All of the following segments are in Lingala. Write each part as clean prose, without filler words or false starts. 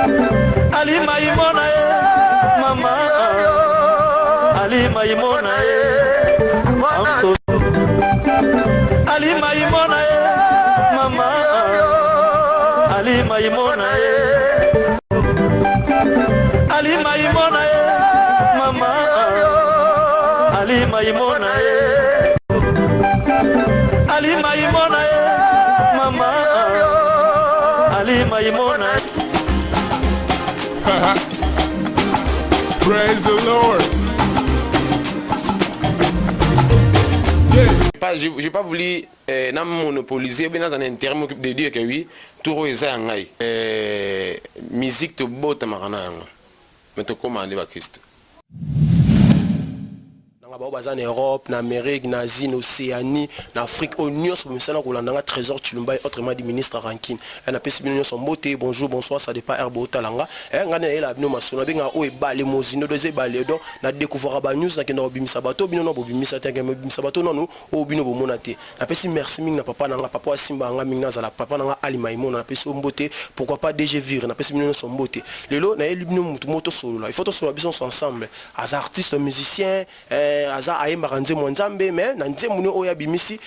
Alima imona ye mama Alima imona ye Amso Alima imona ye mama Alima imona ye Alima imona ye mama Alima imona ye Alima imona ye mama Alima imona ye. Praise the Lord. Pas, j'ai pas voulu na monopoliser bien dans un intérêt de dire que oui, tour eza ya ngai. Musique tobotamaka na yango, mais tokóma nde bakristo. Nanga bao baza na Europe, na Amérique, na Asie, na Océanie, na Afrique, oyo nyonso bomisana kolanda nga Trésor Tshilumbayi, autrement dit ministre Rankine. Napesi bino nyonso mbote, bonjour, bonsoir, ça dépend heure bootala nga. Nga nde nayela bino masolo, nabengaka oyo ebale mozindo, do eza ebale. Donc na découvraka ba news, nakenda kobimisa bato bino na bobimisa te, nakenda kobimisa bato nanu oyo bino bomona te. Napesi merci mingi na papa na nga, papa asimba nga mingi, nazala papa na nga Ali Maimona, napesi yo mbote. Pourquoi pas DG Vire, napesi bino nyonso mbote. Lelo nayeli bino mutu moko tosolola, il faut tosolola biso nyonso ensemble. Aza artiste musicien, aza ayembaka nzembo ya Nzambe, mais na nzembo ne oyo abimisi,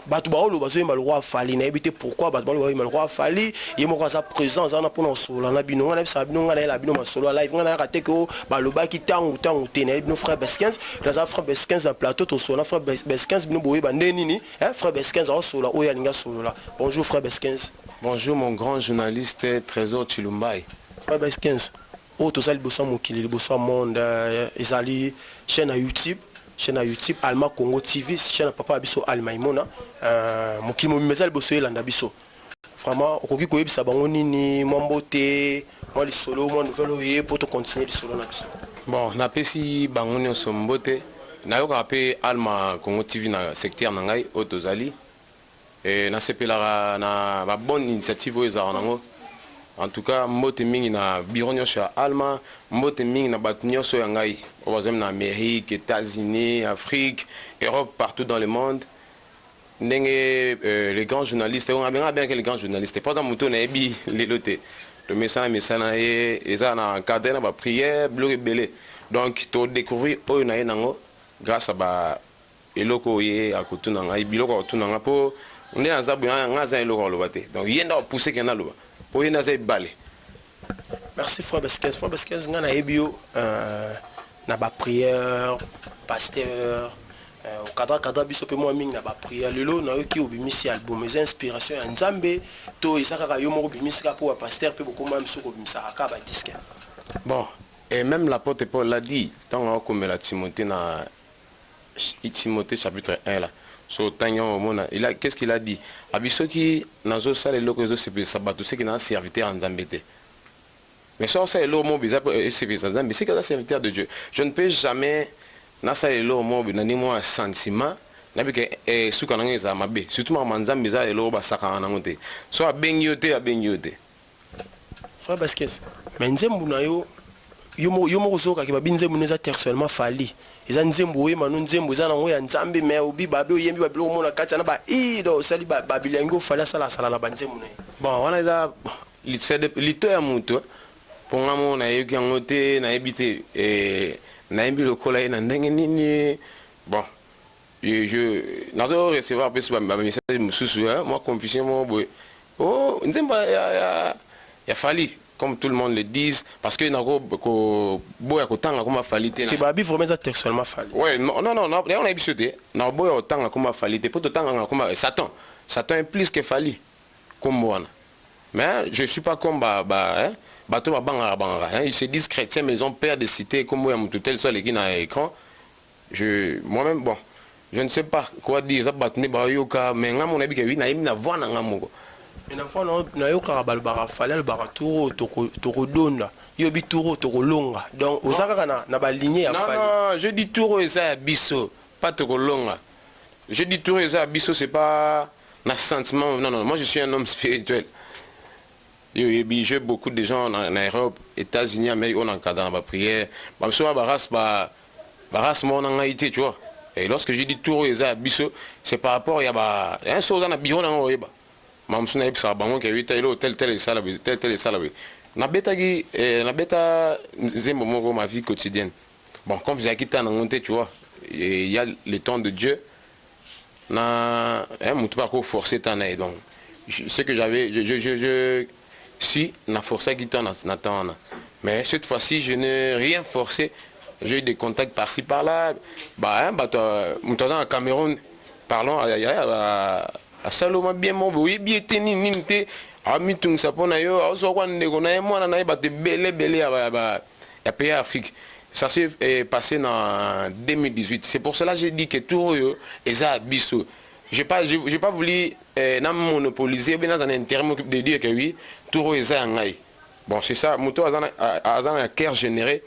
bato baoloba bazoyemba lokwa Fally. Nayebi te pourquoi bato baloba bayemba lokwa Fally. Ye moko aza présent, aza wana mpona kosolola na bino. Ngai nayebisaka bino, ngai nayela bino masolo ya live, ngai nayaka te ke o balobaki ntango ntango te. Nayebi bino frère Bes 15, naza frère Bes 15 na plateau, tosolola na frère Bes 15. Bino boyeba nde nini, frère Bes 15 aosolola oyo alingi asolola. Bonjour frère Bes 15. Bonjour mon grand journaliste Trésor Tshilumbayi. Frère Bes 15, oyo toza liboso ya mokili, liboso ya monde, ezali chaîne ya YouTube, chaîne ya YouTube Alma Congo TV, chaîne ya papa ya biso Ali Maimona. Mokili mobimba eza liboso elanda biso. Vraiment okoki koyebisa bango nini? Mwa mbote, mwa lisolo, mwa nouvelle oyo ye mpo tocontinue lisolo na biso. Bon, napesi bango nyonso mbote. Nayokaka mpe Alma Congo TV na secteur na ngai oyo tozali. Nasepelaka na babonne initiative oyo ezalaka nango. En tout cas, mbote mingi na bureau nyonso ya Alma, mbote mingi na bato nyonso ya ngai oyo bazali na Amérique, États-Unis, Afrique, Europe, partout dans le monde. Ndenge les grands journalistes oyo abenga bien que les grands journalistes, par exemple moto nayebi lelo te, tomesana mesana ye eza na cadre na baprière, biloko ebele. Donc todécouvrir oyo na ye nango grâce à ba eloko oyo ye akotuna ngai, biloko akotuna ngai, mpo nde naza boye, ngai aza eloko aloba te. Donc ye nde apousse ke naloba, mpo ye nde aza ebale. Merci frère Bes 15. Frère Bes 15, ngai nayebi yo na baprière, pasteur, okadra kadra biso mpe mwa mingi na baprière. Lelo nayoki obimisi album, eza inspiration ya Nzambe to eza kaka yo moko obimisi kaka mpo bapasteur mpe bokoma miso kobimisaka kaka badisque? Bon, et même l'apôtre Paul l'a dit ntango akomela Timothée na Timothée chapitre 1 là, so otangi yango omona il a, qu'est-ce qu'il a dit? Abi soki nazosala eloko ezosepelisa bato, soki naza serviteur ya Nzambe te. Mais soki osala eloko moko eza esepelisa Nzambe, soki aza serviteur de Dieu, je ne peux jamais nasala eloko moko na ndenge moko ya sentiment nayebi ke suka nango ezala mabe. Surtout makambo ya Nzambe eza eloko basakaka nango te. So abengi yo te, abengi yo te. Frère Bes 15, mais nzembo na yo, yo moko ozokaki babi nzembo no eza textuellement Fally. Eza nzembo oyemba no, nzembo eza nango ya Nzambe, mais obi babi oyembi babiloko mona kati yana ba i donc osali babilengi oyo Fally asalasala na banzembo na ye. Bon, wana eza lito ya moto. Mpo nga moko nayoki yango te, nayebi te nayembi lokola ye na ndenge nini. Bon, je nazo recevoir mpe so bamessage mosusu, mwa confusion moko boye. Oh, nzembo ya Fally, comme tout le monde le dise, parce que nako koboya kotanga koma Fally te. Ke babi vraiment eza textuellement Fally. Ouais, non, non, non, yango nayebi biso te. Nakoboya kotanga koma Fally te, mpo totangaka koma Satan. Satan est plus que Fally, kombo wana. Mais je suis pas comme ba, hein, bato babangaka bangaka, hein, ils se disent chrétiens mais ils ont peur de citer kombo ya motu tel so aleki na écran. Je moi-même, bon, je ne sais pas quoi dire. Eza bato nde bayoka, mais nga moko nayebi ke oui, nayebi na voix na nga moko. Mais na voix nayokaka balobaka Fally alobaka tour oyo tokodonda, yo oyebi tour oyo tokolonga. Donc oza kaka na baligne ya Non. Fally. Non, je dis tour oyo eza ya biso, pas tokolonga. Je dis tour oyo eza ya biso, c'est pas na sentiment. Non, non, moi je suis un homme spirituel. Yo oyebi, j'ai beaucoup de gens na Europe, États-Unis, Amérique oyo na encadre na baprière. Babiso ba barace, ba barace moko na ngai te, tu vois. Et lorsque je dis tour oyo eza ya biso, c'est par rapport ya ba un so oza na bureau nango, oyeba mamosu nayebisaka bango ke wi eloko tel tel esala boye, tel tel esala boye. Nabetaki nabeta nzembo moko, Ma vie quotidienne. Bon, comme ezalaki temps nango te, tu vois, il y a le temps de Dieu na moto mpe akoforce temps na ye. Donc ce que j'avais, je si na forçaki temps na temps wana, mais cette fois-ci je n'ai rien forcé. J'ai eu des contacts par-ci par-là, bah, hein, bato, moto aza na Cameroun, parlons asaloma bien mo boyebi ete nini nini te, amitungisa mpo na yo, aozwa kwa ndeko na ye, mwana na ye, bato ebele ebele ya pays ya Afrique. Ça s'est passé en 2018. C'est pour cela que j'ai dit que tout oyo eza biso. J'ai pas voulu na monopoliser bien dans un intérêt de dire que oui, tout oyo eza ya ngai. Bon, c'est ça, moto aza na cœur généré,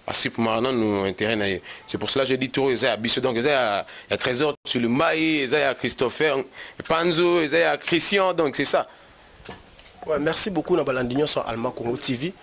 asipumaka nanu intérêt na ye. C'est pour cela que j'ai dit tour eza ya biso. Donc eza ya Trésor Tsulumbai, eza ya Christopher Panzo, eza ya Christian, donc c'est ça. Ouais, merci beaucoup na balandi nyonso Alma Congo TV.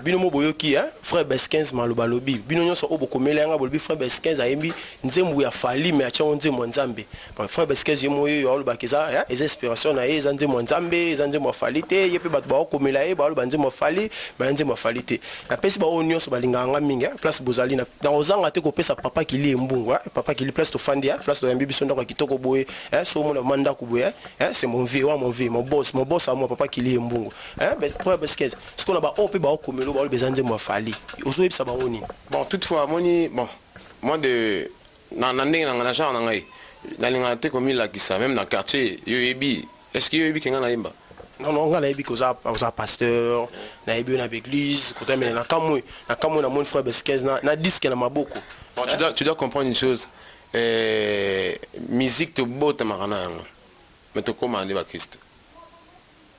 Bino mo boyoki, hein, frère Bes 15 maloba lobi. Bino nyonso oyo bokomela yanga, bolobi frère Bes 15 ayembi nzembo ya Fally, mais atia nzembo ya Nzambe. Bon, frère Bes 15 ye mo oyo alobaka eza, hein, eza inspiration na ye, eza nzembo ya Nzambe, eza nzembo ya Fally te. Ye mpe bato baokomela ye, baloba nzembo ya Fally, mais nzembo ya Fally te. Napesi baoyo nyonso balingaka nga mingi, hein, place bozali na kozanga te kopesa papa Kili Embungu, hein, papa Kili, place tofandi, hein, place toyambi biso, ndako ya kitoko boye, hein, so omona ma ndako boye, hein, c'est mon vieux, wa mon vieux, mon boss, mon boss à moi, papa Kili Embungu, hein. Ben frère Bes 15, sikoyo na baoyo mpe baokomela, baoloba eza nzembo ya Fally, ozoyebisa bango nini? Bon, toutefois amoni, bon, moi de na ndenge na ngai, na genre na ngai, nalingaka te komilakisa même na quartier. Yo oyebi, est ce que yo oyebi ke ngai nayemba? Non, ngai nayebi ke oza pasteur, nayebi yo na baeglise kotamela. Na kamwe namoni frère Bes 15 na disque na maboko. Bon, tu dois comprendre une chose, musique tobotamaka na yango, mais tokómaa nde bakristo.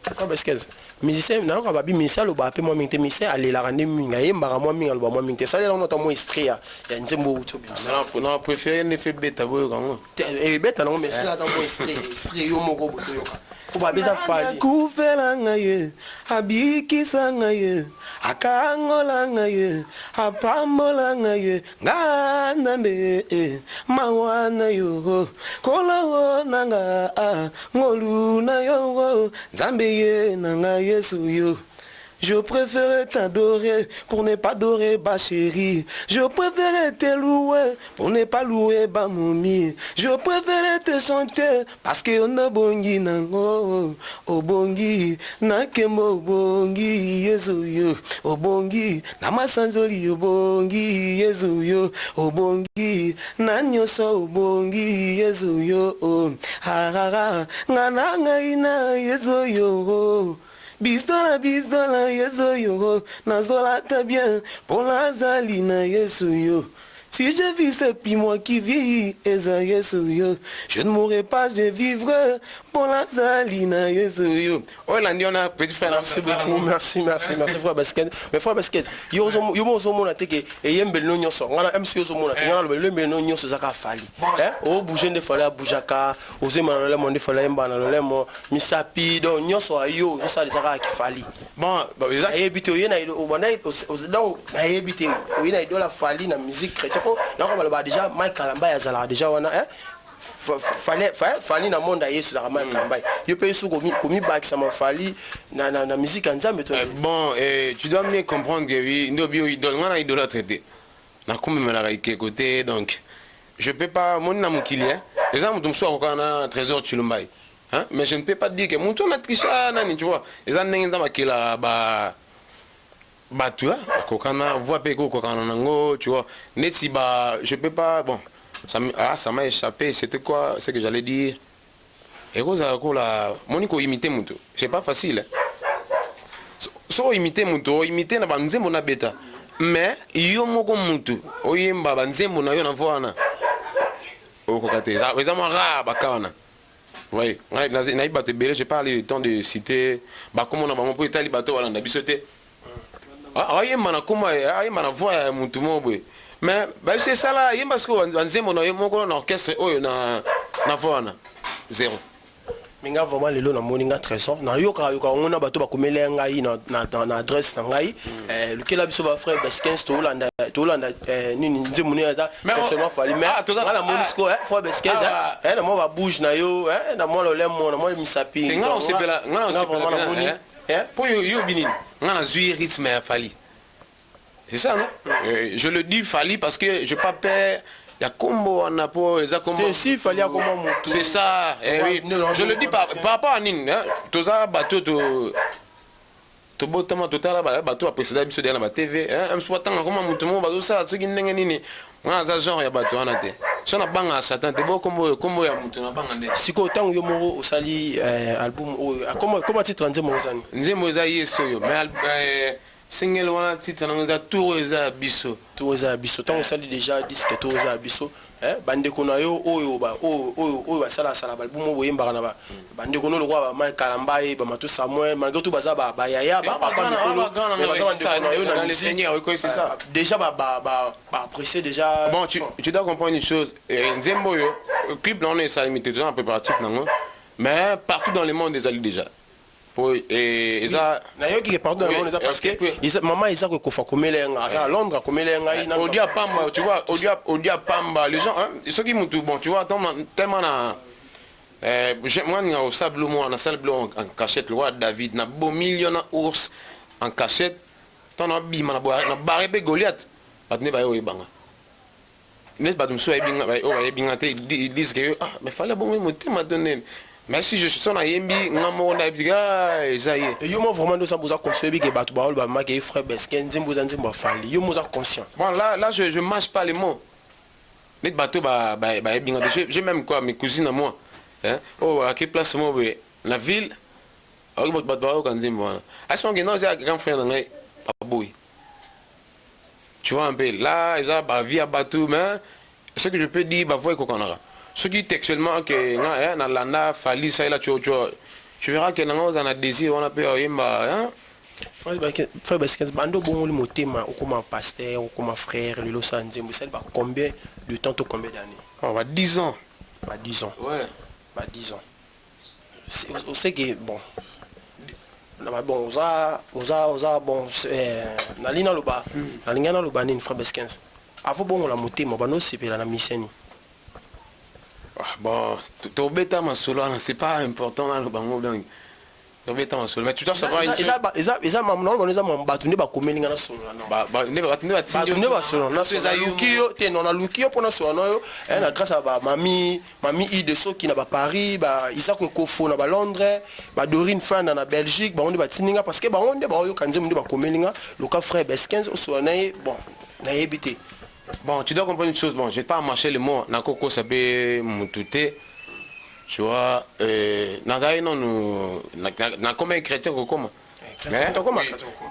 Frère Bes 15, musicien nayoka babi musicien alobaka mpe mwa mingi te. Musicien alelaka nde mingi, ayembaka mwa mingi, aloba mwa mingi te. Esalelaka nota mwa extrait ya nzembo outi obimisa. Na préféré nde fe beta, boyoka yango. Ebeta nango, mais esalaka mwa extrait yo moko botoyoka po babi eza Fally. Akufela ngai ye, abikisa ngai ye, akangola ngai ye, apambola ngai ye, nga Nzambe e, mawa na yo, kolo na nga, ngolu na yo, Nzambe ye na nga, Yesu yo. Je préfère t'adorer pour ne pas adorer ba chérie. Je préfère te louer pour ne pas louer ba momie. Je préfère te chanter parce que on obongi nango. Obongi na kembo, obongi Yesu yo. Obongi na masanzoli, obongi Yesu yo. Obongi na nyonso, obongi Yesu yo. Ha ha ha, nga na ngai na Yesu yo. Bisola bisola Yesu yo, nazolata bien mpo nazali na Yesu yo. Si je vis, c'est plus moi qui vis, eza Yesu yo. Je ne mourrai pas, je vivrai mpo nazali na Yesu yo. Oyo elandi wana, petit frère. Merci beaucoup, merci, merci, merci frère Basket. Mais frère Basket, yo yo ozomona te ke eyembeli no nyonso nga na MC, ozomona te nga na loba eyembeli no nyonso ezaka Fally, hein? Obouge nde Fally abougeaka, ozemba na lolemo nde Fally ayemba na lolemo, misapi, donc nyonso ayo ozosala eza kaka kifali. Bon, eza Nayebi te, oye na obanda, donc nayebi te, oye na idole Fally na musique chrétien, po nako baloba déjà Mike Kalamba azalaka déjà wana, hein? Fally na monde ya Yesu ezalaka Mike Kalamba. Yo mpe Yesu komibakisama Fally na musique ya Nzambe to? Bon, tu dois mieux comprendre que oui, nde obi idole, nga na idolâtre te, nakomemelaka ekeko te. Donc je peux pas moni na mokili, hein, eza moto mosusu akokaka na Trésor Tshilumbai, hein, mais je ne peux pas dire que moto wana tricha nani, tu vois. Eza ndenge Nzambe akelaka ba bato, hein, akokana voix mpe ekokokana nango, tu vois, neti ba je peux pas. Bon, ah, ça m'a échappé. C'était quoi ce que j'allais dire? Ekozala kola moni koimite moto, c'est pas facile, hein. So oimite moto, oimite na banzembo na beta, mais yo moko motu oyemba banzembo na yo na voix wana, okoka te. Eza mwa rare baka wana. Oui, nayebi bato ebele, je parle le temps de citer bakombo na bango mpo etali bato balanda biso te. Ayemba na kombo, ayemba na voix ya motu moko boye, mais bayebisi esala yemba sikoyo banzembo na ye moko na orchestre oyo na voix wana, zéro. Mais nga vraiment lelo namoni nga Trésor, nayokaka yokaka yango na bato bakomela ngai na adresse na ngai, lukela biso bafrère Bes 15, tolanda nini, nzembo nini eza personnellement Fally. Mais nga namoni sikoyo frère Bes 15 na mwa babouge na yo, na mwa lolemo, na mwa misapi. Nga vraiment namoni. Po yo yo binini nga nazwi rythme ya Fally. C'est ça, non? Je le dis Fally parce que je pas peur ya kombo wana po eza kombo. Te si Fally akoma motu. C'est ça. Eh oui. Je le dis par rapport à nini, hein? Toza bato to tobotama, totala bato baprécéda biso deya na batv, mosusu batanga koma motu moko bazosala soki ndenge nini. Nga aza genre ya bato wana te, so nabanga Satan te. Bo kombo, kombo ya motu nabanga nde. Sikoyo ntango yo moko osali album oyo, koma titre nzembo ozani? Nzembo eza Yesu oyo, mais single wana, titre nango eza Tour eza ya biso. Tour eza ya biso. Ntango osali déjà disque Tour eza ya biso, bandeko na yo oyo oyo basalasala baalbum oyo boyembaka na bandeko no lokola bamakalamba ye, bamato Samuel, malgré tout baza bayaya, bapapa mikolo, mais baza bandeko na yo na musique déjà, baapprécier déjà. Bon, tu dois comprendre une chose. Nzembo oyo, clip na wana esalemi te, toza na préparatif nango, mais partout dans le monde ezali déjà po eza. Nayoki ke partout dans le monde eza, parce que mama eza kokofa komela ye nga, aza na Londres, akomela ye ngai. Odia pamba, tu vois, odia, odia pamba, les gens, hein, soki mutu, bon, tu vois, tellement na moi ninga osala bilo moko, nasala bilo en cachette, le roi David na bomi lion na ours en cachette. Ntango nabima na bare mpe Goliath, bato nde baye oyebanga neti bato mosusu oyo bayebi nga te, ils disent que ah, mais Fally bongo motema to nini. Mais si je so nayembi nga moko, nayebi ah, eza ye. Yo mo vraiment nde oza boza conscient, oyebi ke bato baoloba maki ye frère Beske, nzembo eza nzembo ya Fally, yo mo oza conscient? Bon, là je mâche pas les mots. Neti bato bayebi nga te, j'ai même quoi, mes cousines à moi, hein, oyo ake place moko boye na ville, aoki bato bayoka nzembo wana, asimanke non, eza grand frère na ngai baboyi. Tu vois un peu là, eza bavie ya bato, mais ce que je peux dire, bavoix ekokanaka. Soki textuellement ke nga nalanda Fally salela, tu verras ke nanga oza na désir wana mpe oyemba, hein? Frère Basikens, bando obongoli motema, okoma pasteur, okoma frère, lelo osala nzembo, esali ba combien de temps to combien d'années? Oh, ba 10 ans. Ba 10 ans? Ouais. Ba 10 ans, oseke bon bon, oza bon, nalingi naloba, nalingi naloba nini, frère Beskens, avo bongola motema, bando osepela na miseni? Ah, bon, tobeta masolo wana, c'est pas important naloba ngo. Donc tobeta masolo, mais tu dois savoir une chose. Eza naloba, eza bato nde bakomeli nga nasolola. Bato nde batindi? Bato nde basolola, naluki yo te, non, naluki yo mpo nasola na yo na grâce ya bamami, mami Ide soki na baparis, ba Isaac Ekofo na balondres, badorine Fanda na Belgique, bango nde batindi nga, parce que bango nde baoyoka nzembo, nde bakomeli nga: luka frère Bes 15, osola na ye. Bon, nayebi te. Bon, tu dois comprendre une chose. Bon, je vais pas mâcher le mot. Nakokosa pe mutu te. Tu vois, nazali nanu nakoma chrétien kokoma.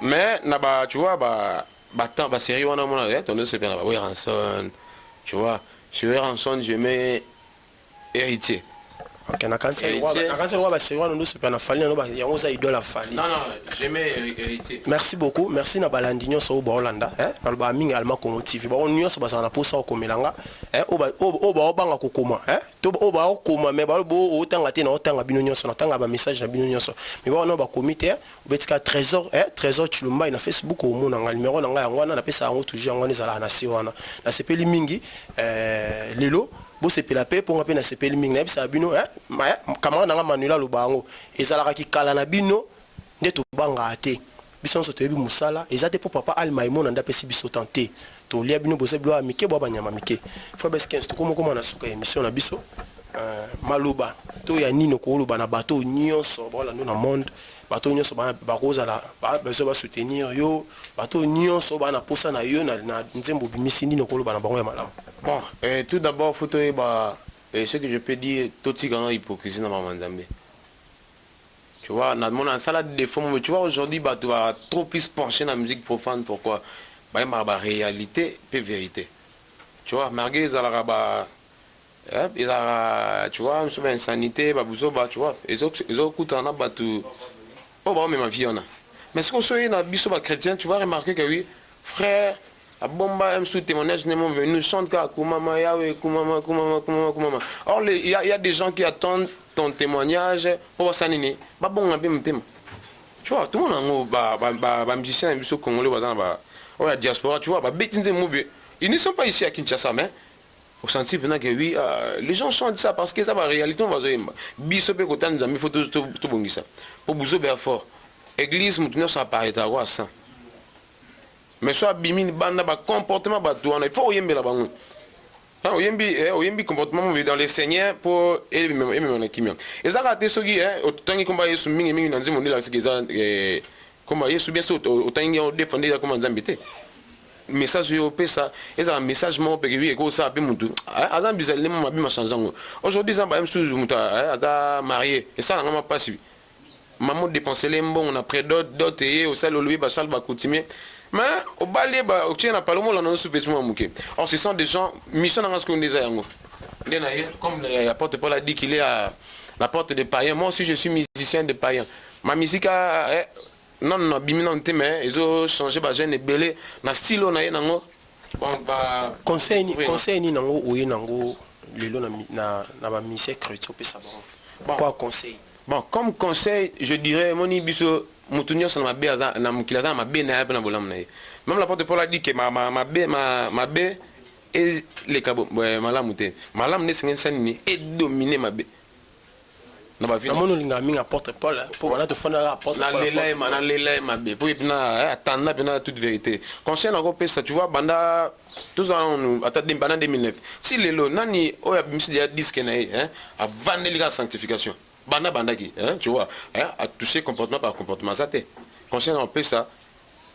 Mais na ba, tu vois, ba ba temps, ba série wana mona, tondo sepela na ba Werrason, tu vois. Sur Werrason, je mets Héritier. Ok, nakanisi lokwa basérie wana ndo sepela na Fally nano, yango oza idole ya Fally. Non, non, j'aimais Héritier. Merci beaucoup, merci na balandi nyonso oyo baolanda. Nalobaka mingi Alma Congo TV. Bango nyonso bazala na mposa okomela nga, oyo baobanga kokoma to oyo baokoma, mais baloba otanga te. Na otanga bino nyonso, natanga bamessage na bino nyonso, mais bawana bakomi te. Obetika Trésor, Trésor Chilumbai na Facebook, omona nga. Numéro na ngai yango wana, napesa yango toujours, yango wana ezalaka na se wana. Nasepeli mingi lelo, bosepela mpe mponga mpe nasepeli mingi. Nayebisaka bino, camarade na nga Manuel aloba yango, ezalaka kikala na bino nde tobangaka te. Biso nyonso toyebi mosala eza te mpo papa Alma emona nde apesi biso tan te. Tolia bino, boza biloko ya mike, bwa banyama mike. Frère Bes 15, tokomokoma na suka ya émission na biso. Maloba to ya nini okoloba na bato nyonso baolanda na monde, bato nyonso bakozala besoin basoutenir yo, bato nyonso baa na posa na yo na nzembo obimisi, nini okoloba na bango ya malamu? Bon, tout d'abord, faut toyeba ce que je peux dire, totikanga hypocrisie na mama Nzambe. Tu vois, na mon asala défaut, mais tu vois, aujourd'hui bato ba trop plus pencher na musique profane. Pourquoi? Bayembaka ba réalité pe vérité, tu vois, malgré ezalaka ba ezalaka, tu vois, mosusu ba insanité, babuzoba, tu vois, ezokutana na bato oyo baomema vie wana. Mais soki osoyi na biso bachrétien, tu vas remarquer que oui, frère abomba un sous témoignage n'est venu chante kaka kumama Yahweh, kumama, kumama, kumama, kumama. Or il y a des gens qui attendent ton témoignage po basala nini? Babonga mpe motema. Tu vois, tout le monde yango, bamusicien na biso congolais baza na ba oyo ya diaspora, tu vois, babeti nzembo boye, ils ne sont pas ici à Kinshasa, mais osenti mpena que oui, les gens chantent ça parce que eza baréalité oyo bazoyemba. Biso mpe kota Nzambe, faut tobongisa po buzoba ya fort. Église, moto nyonso apparaîtra kwa 100, mais so abimi libanda, bacomportement bato wana, il faut oyembela bango. Oyembi, oyembi comportement mo dans le Seigneur mpo emema na kimia. Eza kaka te soki otangi komba Yesu mingimingi na nzembo, nde siki eza komba Yesu bien. So otangi yango deux fois, nde eza komba Nzambe te. Message oyo opesa ezala message moko peke wi ekosala mpe motu aza bizaleli mo mabe machange yango. Aujourd'hui eza baye mosusu, moto aza marié, esalanga mapasi, mama odépensele mbongo na pré-dot, dot eye, osali, olobi basale bacoutumier, mais obali ye, otie na palo, molanda nyonso peti mwa moke. Or ce sont des gens, mission nanga sikoyo nde eza yango nde na ye. Comme l'apôtre Paul a dit qu'il est à la porte des païens, moi aussi je suis musicien de païens. Ma musique a non non abimi nano te, mais ezochange bajeune ebele na style oyo na ye nango. Bon, ba Conseil Oui, conseil nini nango oye nango lelo na bamusicien chrétien, opesa bango? Bon. Quoi, conseil? Bon, comme conseil, je dirais, moni biso, motu nyonso na mabe aza na mokili, aza na mabe na ye mpe na bolamu na ye. Même l'apôtre Paul a dit que mabe mabe eleka malamu te, malamu nde esengeli sa nini edomine mabe na bavie. Namoni olingaka mingi apôtre Paul, mpo bana tofandaka apôtre Paul. Nalela ye mabe po epena atanda mpena toute vérité. Conseil nakopesa, tu vois, banda tozala nanu ata banda 2009 si lelo, nani oyo abimisi deya disque na ye, hein, avandeli kaka sanctification banda bandaki, hein, tu vois, hein, atouché comportement par comportement, aza te. Conseil nakopesa,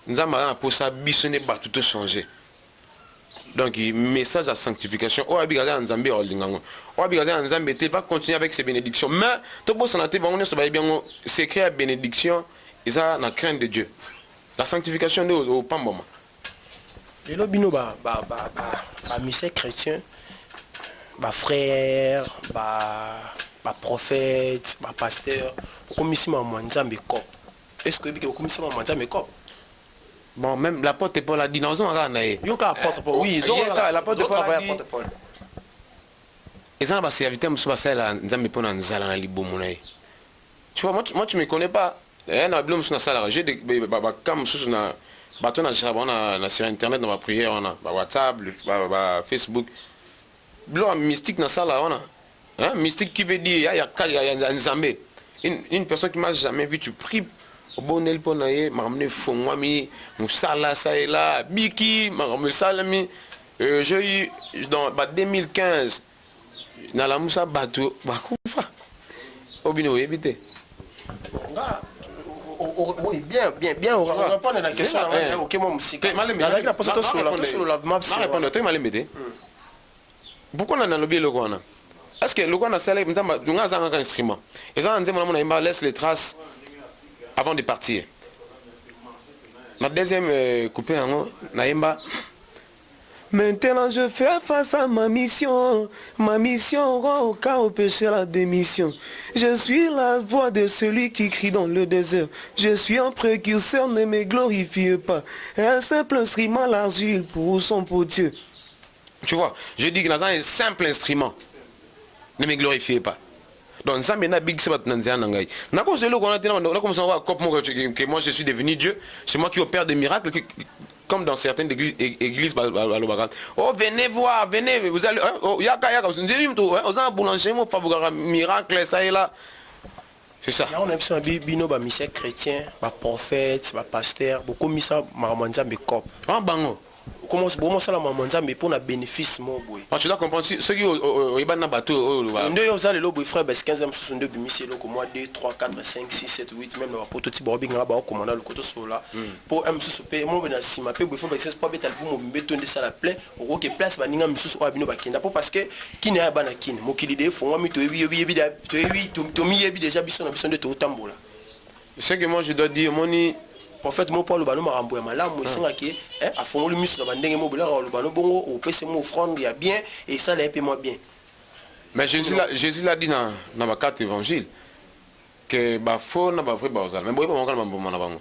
Nzambe aza na mposa biso nde bato tochange. Donc message ya sanctification, oyo abika aza na Nzambe, olinga yango. Oyo abika aza na Nzambe te, va continuer avec ses bénédictions. Mais tobosana te, bango nyonso bayebi yango, secret ya bénédiction eza na crainte de Dieu, la sanctification nde opambwama. Lelo bino bamusicien chrétien, bafrère, baprophète, bapasteur, okomisi makambo ya Nzambe cop. Est ce que oyebi ke okomisi makambo ya Nzambe cop? Bon, même l'apôtre Paul a dit, nazonga kaka na ye. Yoka apôtre Paul, oui. L'apôtre Paul a dit Apôtre Paul. Eza na baserviteur mosusu basalela Nzambe mpo na nzala na libumu na ye. Tu vois, moi tu me connais pas, na bilo mosusu nasalaka, j'ai baka mosusu na bato na géra bango na sur internet, na baprière wana, bawhatsapp, bafacebook, biloko ya mystique nasala wana, hein? Mystique qui veut dire ya Nzambe. Une personne qui m'a jamais vu, tu pries, obondeli mpo na ye, makambo efongwami, mosala asalela biki, makambo esalemi. J'ai eu dans ba 2015, nalamusa bato bakufa, obino oyebi te. Nga, oui, bien, bien, bien, on répondre na question na ngai. Oke mwa mosika, nazalaki na mposa tosolola Répondre te, malembe te. Pourquoi na nalobi eloko wana? Est ce que eloko wana nasala, Nzambe nga aza kaka instrument? Eza na nzembo namona yemba, "Laisse les traces avant de partir". Na deuxième couplet yango nayemba: Maintenant je fais face à ma mission, ma mission au cas au péché la démission. Je suis la voix de celui qui crie dans le désert. Je suis un précurseur, ne me glorifiez pas. Un simple instrument, l'argile pour son potier. Tu vois, je dis que dans un simple instrument, ne me glorifiez pas. Donc Nzambe na bigisa bato na nzela na ngai, nakozwa eloko wana te nakomosana kwa cope moko que moi je suis devenu Dieu, c'est moi qui opère des miracles, comme dans certaines églises, églises balobaka: "Oh, venez voir, venez, vous allez, oh, yaka yaka." Nzeli moto oza na boulanger mo fabrikaka miracle, ça et là, c'est ça. Yango na biso na bino bamusicien chrétien, baprophète, bapasteur, bokomisa makambo ya Nzambe cop. Ah, bango. Bomosala makambo ya Nzambe mpo na bénéfice mo boye. Ah, tu dois comprendre, soki oyebani na bato oyo oloba. Nde oyo oza lelo boye, frère, basi 15 mosusu nde obimisi eloko mwa 2 3 4 5 6 7 8, même na bapoto ti baobengaka, baokomanda loko tosola mpo un mosusu mpe mo na nsima mpe boye, fo bakisasi mpo abeta album mobimbe to nde esala plein, okoke place baninga misusu oyo bino bakenda mpo parce que kini aya bana kini mokili de efongwami, toyebi, tomiyebi déjà biso na biso nde tootambola. Ce que moi je dois dire, moni Prophète mo mpo aloba no makambo ya malamu, esengaki afongoli miso na bandenge mo bolaka aloba no bongo, opesi mo offrande ya bien, esala ye mpe mwa bien. Mais Jésus l'a dit dans ba quatre évangiles que bafaux na bavrai bazala, mais boyeba bango na bamboma na bango.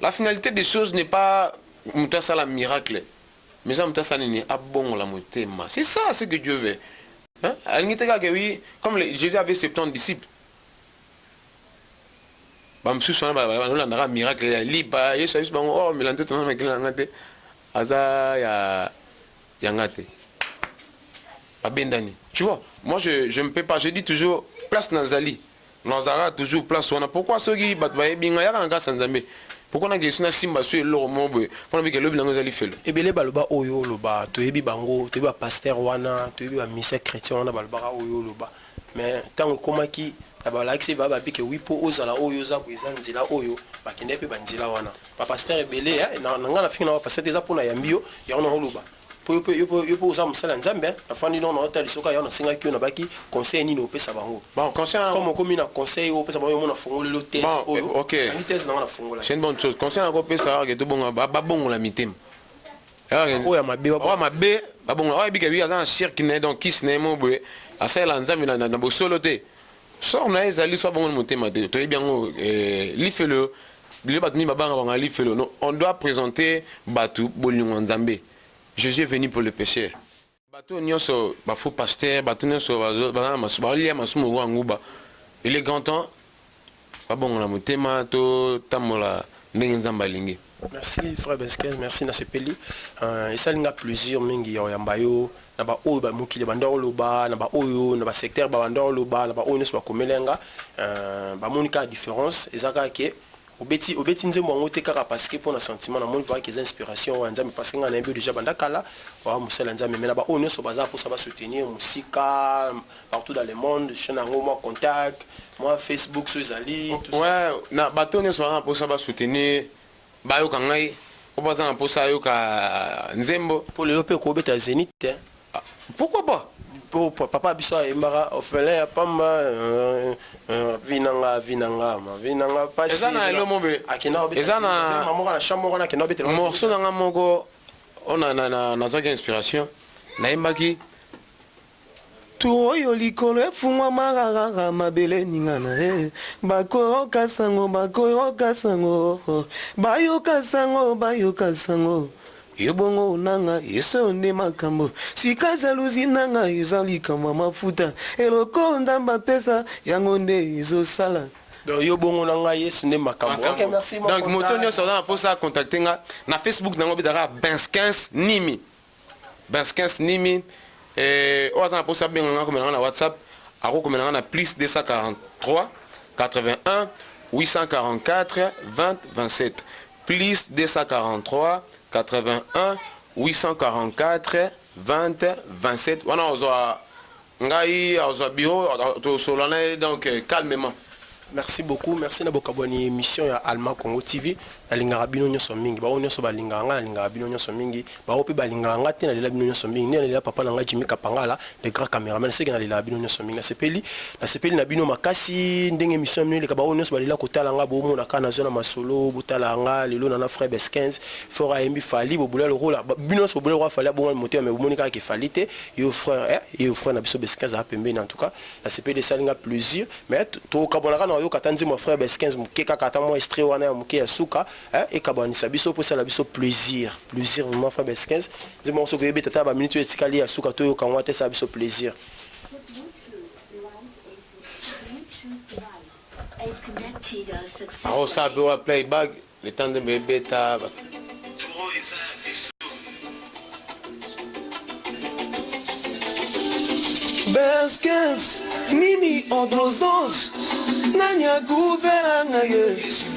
La finalité des choses n'est pas moto asala miracle, mais eza moto asala nini? Abongola motema. C'est ça ce que Dieu veut, hein? Alingi te kaka oui, comme Jésus avait 70 disciples, bamosusu wana bazolandaka miracle ya lipa. Yesu ayebisi bango: "Oh, mela nzoto na makila nanga te, aza ya nga te." Babendani. Tu vois, moi je me peux pas, je dis toujours, place nazali. Nazalaka toujours place wana. Pourquoi soki bato bayebi ngai, yaka na grâce ya Nzambe? Pourquoi nakende so nasimba so eloko moko boye mpona bika elobi nango eza lifelo? Ebele baloba oyo oloba, toyebi bango, toyebi bapasteur wana, toyebi bamusicien chrétien wana balobaka oyo oloba. Mais ntango ekomaki na balakisi ba babike wi mpo ozala oyo oza boye, eza nzela oyo bakende mpe banzela wana. Bapasteur ebele na ngai nafingi na bapasteur te, eza mpona yambi yo yango na oloba mpo yo mpe oza mosala ya Nzambe. Nafandi nano naotala lisoka yango, nasengaki yo, nabaki conseil nini opesa bango. Bon, conseil comme okomi na conseil oyo opesa bango, yo mona fongolelo tese. Bon, oyo ok. Kangi tese nango, nafongola. C'est une bonne chose. Conseil nakopesa kaka ke tobonga, babongola mitema. Oyo ya mabe. Oyo mabe babongola. Oyo ayebika bi aza na cirque na ye, donc kisi na ye mo boye asalela Nzambe na bosolo te, sort na ye ezali so abongoli motema te. Toyebi yango, lifelo lelo bato mingi babanga banga lifelo. Non, on doit présenter bato bolingo ya Nzambe. Jésus est venu pour le pécheur. Bato nyonso bafaux pasteur, bato nyonso baza na balia masumu oyo nguba, il est grand temps babongola motema, totambola ndenge Nzambe alingi. Merci, frère Beskes, merci. Nasepeli, esali nga plaisir mingi ya koyamba yo. Na baoyo bamokili banda oloba, na baoyo na basecteur babanda oloba, na baoyo nyonso bakomela nga, bamoni kaka différence eza kaka ke obeti, obeti nzembo yango te kaka parce que mpo na sentiment. Namoni vraiment ke eza inspiration oyo ya Nzambe, parce que ngai nayebi déjà banda kala oya mosala ya Nzambe. Mais na baoyo nyonso baza mposa basoutenir mosika, partout dans le monde, chaîne yango, mwa contact, mwa Facebook so ezali, tout ça. Ouais, na bato nyonso baza na mposa basoutenir, bayoka ngai, po baza na mposa ayoka nzembo. Mpo lelo mpe kobeta Zénith te? Ah, pourquoi pas? Po papa biso ayembaka orphelin ya pamba, vi nanga, vi nanga, ma vi nanga pasi. Eza na elo mobe. Akenda kobeta Eza moko na chambre moko, akenda kobetela. Morceau na nga moko oyo nazwaki inspiration, nayembaki tu oyo likolo efungwama kaka, mabele ningana e, bakoyoka sango, bakoyoka sango, bayoka sango, bayoka sango. Yo bongo nanga Yesu nde makambo. Sika jalousie nanga eza likambo ya mafuta, eloko Nzambe apesa yango nde ezosala. Donc yo bongo na ngai, Yesu nde makambo. Ok, merci mon Donc moto contact. Nyonso aza na mposa acontacte nga na Facebook nango, obetaka Bens 15 Nimi, Bens 15 Nimi. Oyo aza na mposa abenga nga, akomela nga na WhatsApp, akokomela nga na plus 243 81 844 20 27, plus 243 81 844 20 27. Wana ozwa ngai, azwa bureau, tosolola na ye donc calmement. Merci beaucoup, merci na bokabwani. Émission ya Alma Congo TV, nalingaka bino nyonso mingi. Bao nyonso balingaka nga, nalingaka bino nyonso mingi. Bao mpe balingaka nga te, nalela bino nyonso mingi. Nde nalela papa na ngai Jimmy Kapangala, le grand caméraman, seke nalelaka bino nyonso mingi. Nasepeli, nasepeli na bino makasi ndenge émission ya bino eleka. Bao nyonso balela kotala nga, bomona kaka nazwa na masolo, botala nga lelo na frère Bes 15 fort ayembi Fally, bobula lokola bino nyonso bobula lokola Fally abonga motema, mais bomoni kaka ke Fally te. Yo frère, yo frère na biso Bes 15 aza pembeni. En tout cas nasepeli, esali nga plaisir. Mais tokabwanaka na oyoka ata nzembo ya frère Bes 15 moke kaka, ata mwa extrait wana ya moke ya suka, ekabwanisa biso mpo esala biso plaisir, plaisir vraiment. Frère Bes 15, nzembo yango soki oyebeta ata baminute oyo etikali ya suka, toyoka yango ata, esala biso plaisir. Akosala mpe wa playback le temps nzembo ebeta. Beskes nini odrozos, nani akufela ngai ye,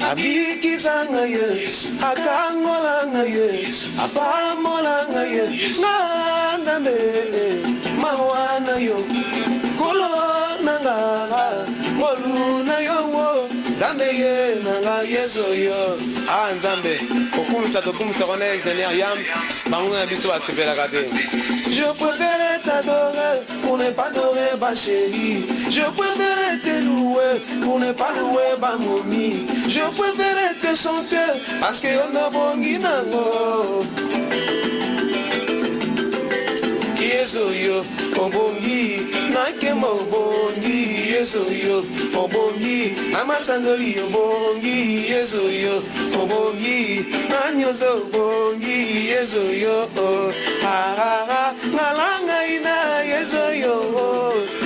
abikisa ngai ye, akangola ngai ye, apambola ngai ye, nga Nzambe mawa na yo, nkolo na nga, ngolu na yo wo, Nzambe ye na nga Yesu yo. Ah, Nzambe kokumisa, tokumisa wana ingénieur Yams, bango na biso basepelaka te. Je préfère t'adorer pour ne pas adorer ma chérie. Je préfère te louer pour ne pas louer ma momie. Je préfère te chanter parce que on a bongi nango. Yesu yo obongi na nkembo, obongi Yesu yo, obongi na masanzoli, obongi Yesu yo, obongi na nyonso, obongi Yesu yo. Ah, ah, ah, ngala ngai na Yesu yo.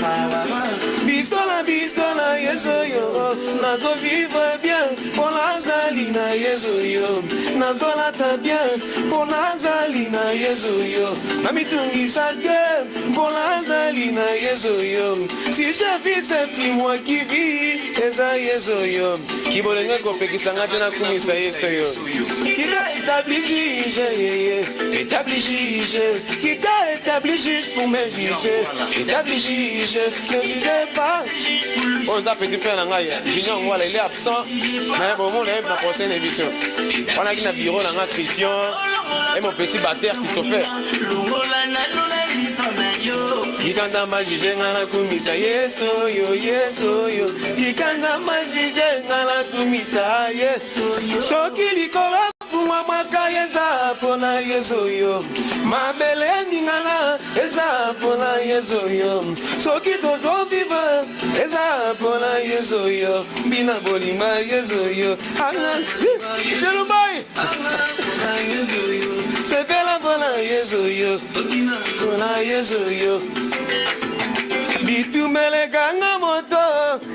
Ah, ah, biso na biso na Yesu yo, nazovivre bien mpo nazali na Yesu yo. Nazolata bien mpo nazali na Yesu yo. Namitungisa te mpo nazali na Yesu yo. Si je vis c'est plus moi qui vis, eza Yesu yo. Kibolenge kopekisa nga te nakumisa Yesu yo. Qui t'a établi juge, yeah, yeah. Établi juge, qui t'a établi juge pour me juger. Établi juge, ne jugez pas. Oyo eza petit frère na ngai Junior Ngwala, il est absent mais bomona ye na prochaine émission. Wanaki na bureau na nga Christian et mon petit batteur Christopher. Tika Nzambe ajuge nga nakumisa Yesu oyo, Yesu oyo. Tika Nzambe ajuge nga nakumisa Yesu. Soki likolo efungwamaka eza mpona Yesu oyo. Mabele eningana eza mpona Yesu oyo. Soki tozo vivre eza mpona Yesu oyo. Bina bolinga Yesu oyo. Jelumbai. Sepela mpona Yesu oyo. Mpona Yesu oyo. Bitumbelekanga moto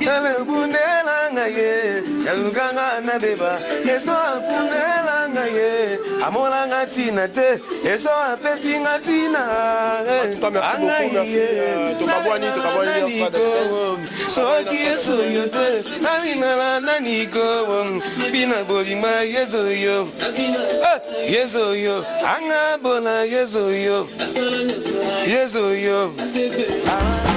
elebundelanga ye elukanga na beba Yesu akundelanga ye amonanga ntina te Yesu apesinga ntina. En tout cas, merci beaucoup, merci. Tokabwani, tokabwani, Frère Desquinze. Soki Yesu yo te nalinala naniko bina bolima Yesu yo. Eh, Yesu yo anga bona Yesu yo. Yesu yo. Ah.